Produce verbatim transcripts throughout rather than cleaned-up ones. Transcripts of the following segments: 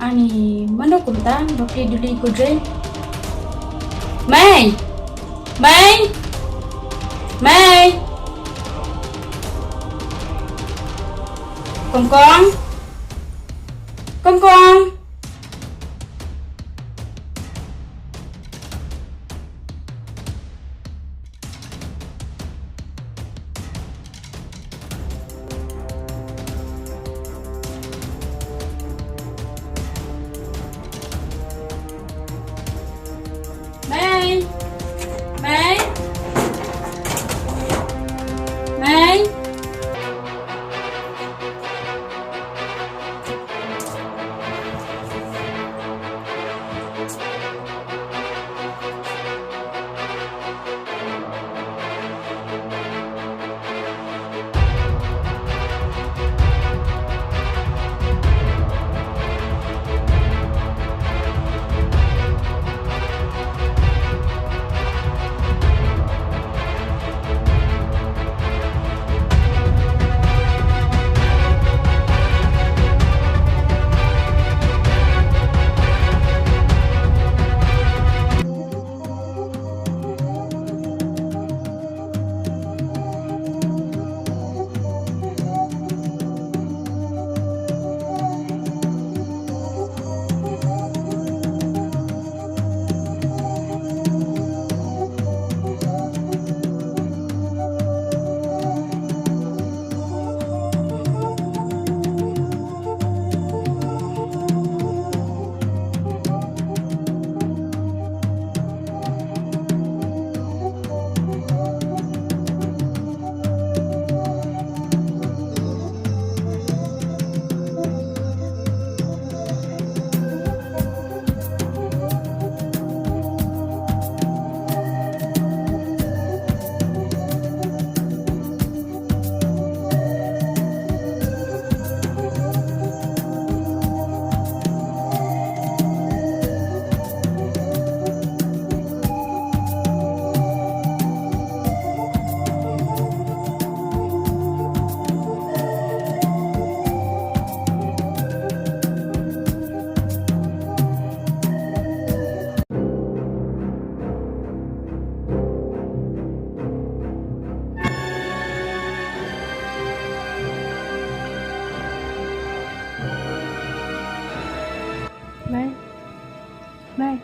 Ani, mano kumta, ba phi duli kudre. Mei! Mei! Mei! Kong kong! Kong kong! Mei! Mei! Mei! Mei. Mei.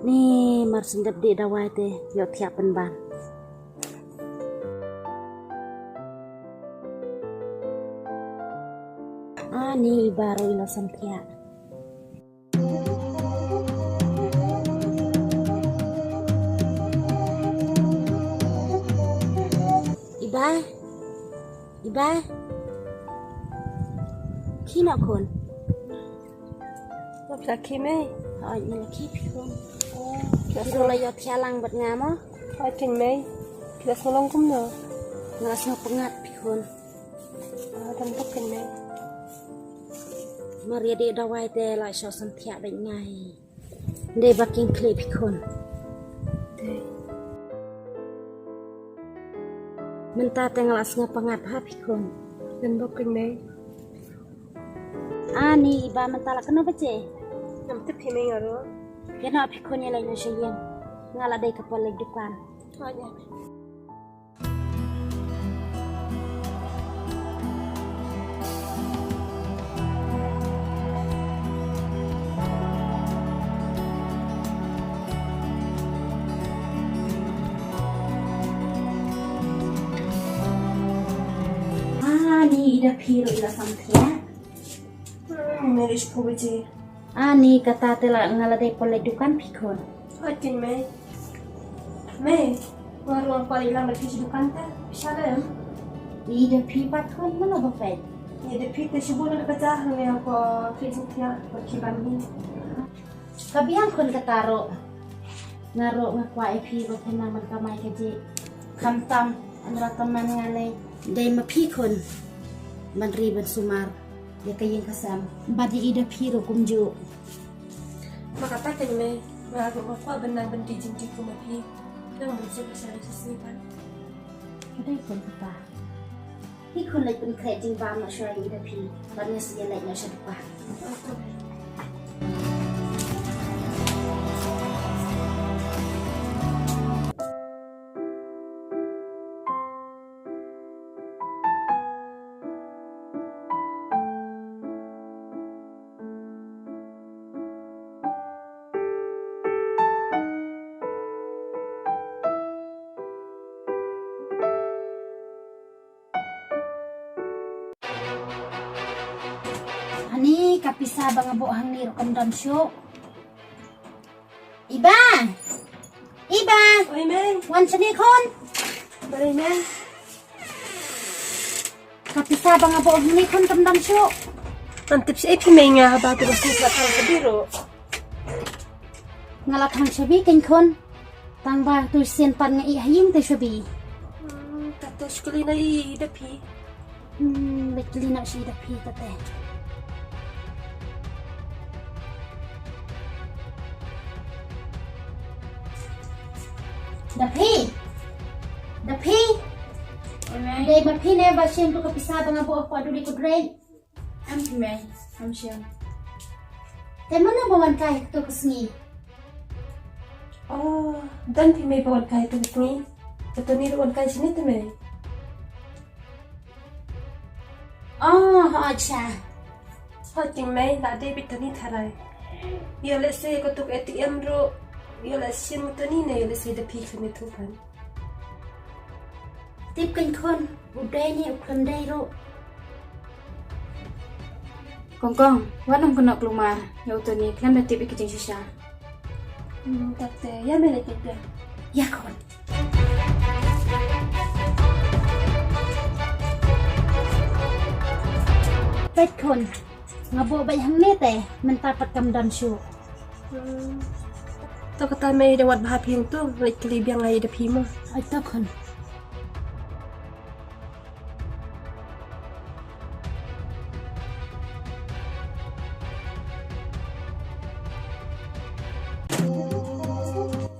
Ni mar sngap dih dawai te ïoh thiah pynban. Ani i Bah ruh i la sam thiah. I Bah. I Bah. Khie noh khun. Bap la khie mei. Hooid, nga la khie phi khun. Phi ruh la ïoh thiah lang bad nga mo. Hooid keiñ mei. Phi la sngew long kumno? Nga la sngew pyngngad phi khun. Dang bok keiñ mei. Mar ïa dih dawai te la shu sam thiah bad nga hi. Dei ba kin khlieh phi khun. Dei. Mynta te nga la sngew pyngngad ha phi khun. Dang bok keiñ mei. Ani i Bah mynta la kano baje? Ngam tip hi mei nga ruh. Ïa noh phi khun ïa leit noh sha ïing. Nga la dei ka poi leit dukan. Hooid. Ani i Da phi ruh i la sam thiah. Hmm, mei ruh shu phew baje. Ani kata te la nga la dei poi leit dukan phi khun. Hooid keiñ mei. Mei, nga ruh ngan poi leit lang bad phi sha dukan te. Phi sha lem? Ïa da phi pat khun mano ba peit? Ïa da phi te shu bun ka ja hangne ko phi jingthiah ko phi ban hi. Ka biang khun kata ruh. Nga ruh nga kwah ïa phi ba phin nang ban kamai kajih. Khamtam, ym ra kamai nga lei. Dei ma phi khun ban ri ban sumar ïa ka ïing ka sem. Bad ïa i da phi ruh kumjuh. Ma kata keiñ mei, nga ruh nga kwah ban nang ban ri jingri kum ma phi. Nang ban suk sha ka sngi pat. Ka dei khun kata. Phi khun leit pynkhreh jingbam noh shuwa ïa i da phi. Bad nga sa ïaleit noh sha kpa. Ani ka pisa ba nga buh hangne ruh kam don shuh. Iba! Iba! Oi, mei. Wan shane khun. Balei, mei? Ka pisa ba nga buh hangne khun kam don shuh. Ngan tip shaei phi, mei, nga haba tu ba shu la thang shabi ruh. Nga la thang shabi keiñ khun. Tang ba tu sien pat nga ïeh ha ïing te shabi. Hmm, ta tu shkali na i da phi. Hmm, bad kli na shi da phi ta te. Da phi. Da phi. Dei ma phi ne ba shim tu ka pisa ba nga buh ha ka duli kudrei. Em phi mei, em shim. Te mano ba wan kai tu ka sngi? Oh, don phi mei ba wan kai tu ka sngi. Ka Tony ruh wan kai shane te mei. Oh, acha. Hot ting mei, la dei beit Tony tharai. Ïa lehse ka tuk A T M ruh. Ïa lehse shim Tony ne ïa lehse da phi kane tu kan. Tip keiñ khun, u dei ne u khlem dei ruh. Kong kong, wat nym kynnoh klumar ïa u Tony, khlem da tip ïa ki jingshisha. Hmm, tak te, ïa me la tip ïa. Ïa khun. Peit khun, nga buh beit hangne te, mynta pat kam don shuh. Hmm. To kata mei da wad bha phi hangto, leit kylli biang ïa da phi mo. Ai to khun.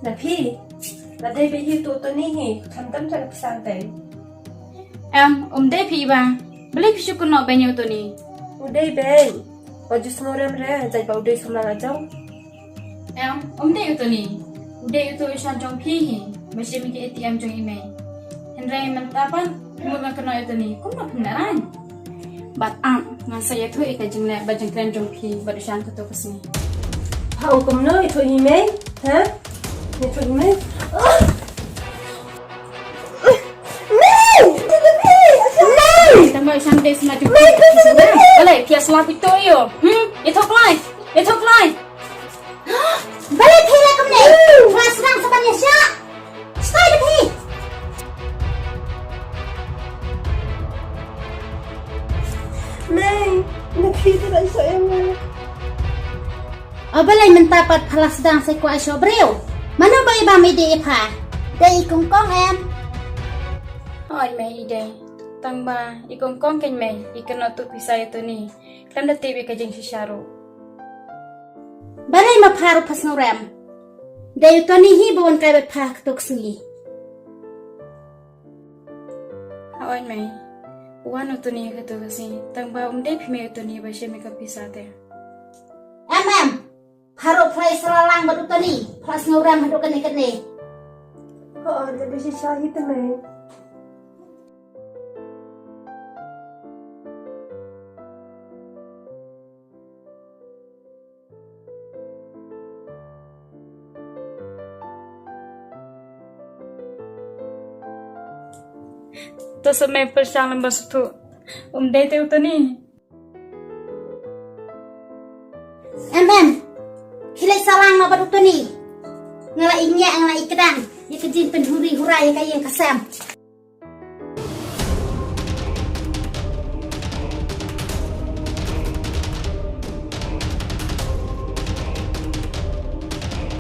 Da phi, la dei beit hi uto u Tony hi, khamtam tang pisa te. Em, um dei phi ba. Balei phi shu kynnoh beit ïa u Tony? U dei beit. Wat ju sngewrem re, jait ba u dei samla la jong. Em, um dei u Tony. U dei uto u shan jong phi hi. Ba shim ïa ka A T M jong i mei. Hynrei mynta pat, mut ngan kynnoh ïa u Tony. Kumno phin leh rang? Bad am, ngan sa ïathuh ïa ka jingleh bad jingkren jong phi bad u shan kato ka sngi. Ha u kumno ïathuh ïa i mei? Ha? Ïathuh ïa i mei? Mei! Mei! Tang ba u shan dei sma jong phi. Balei phi ïa slap ito ïo? Hmm? Ito klai. Ito klai. Balei phi leh kumne? Phi sdang sa ban ïa shah. Stai da phi. Mei, na phi te dang sa ïa nga. O balei mynta pat pha la sdang sa kwah ïa shuh briew? Mano ba i bam i dei ïa pha? Dei i Kongkong em? Hooid mei i dei. Tang ba i Kongkong keiñ mei i kynnoh tuh pisa ïa u Tony. Khlem da tip ïa ka jingshisha ruh. Balei ma pha ruh pha sngewrem? Dei u Tony hi ba wan kai bad pha kato ka sngi. Hooid mei. U wan u Tony kato ka sngi. Tang ba um dei phi mei u Tony ba shim ïa ka pisa te. Em em. Pha ruh pha la ïa sla lang bad u Tony, pha la sngewrem haduh kane kane. Hooid, da dei shisha hi te mei. To sa mei pyrshang lem ba suthu. Um dei te u Tony. Em em. Khie leit sa lang noh bad u Tony. Nga la i ñiah nga la i kdang ïa ka jingpynhuri hura ïa ka ïing ka sem.